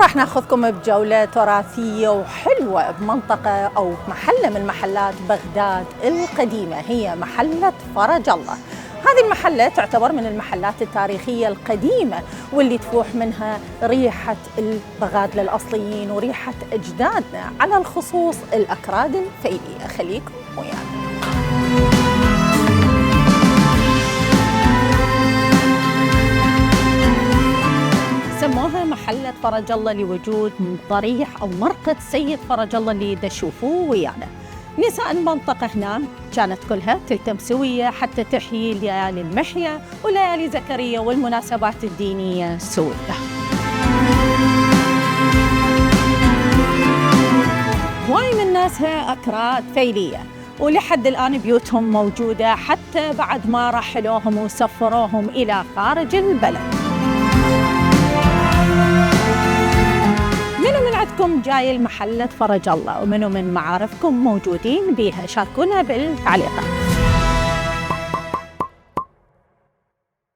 راح ناخذكم بجولة تراثية وحلوة بمنطقة أو محلة من محلات بغداد القديمة، هي محلة فرج الله. هذه المحلة تعتبر من المحلات التاريخية القديمة واللي تفوح منها ريحة البغادلة الأصليين وريحة أجدادنا، على الخصوص الأكراد الفيلية. خليكم ويانا. سموها محلة فرج الله لوجود ضريح أو مرقد سيد فرج الله اللي تشوفوه ويانا. نساء المنطقة هنا كانت كلها تلتم سوية حتى تحيي ليالي المحيا وليالي زكريا والمناسبات الدينية سوية. هواي من ناسها أكراد فيلية ولحد الآن بيوتهم موجودة حتى بعد ما رحلوهم وسفروهم إلى خارج البلد. منو من عندكم جاي المحلة فرج الله ومنو من معارفكم موجودين بيها؟ شاركونا بالتعليقات.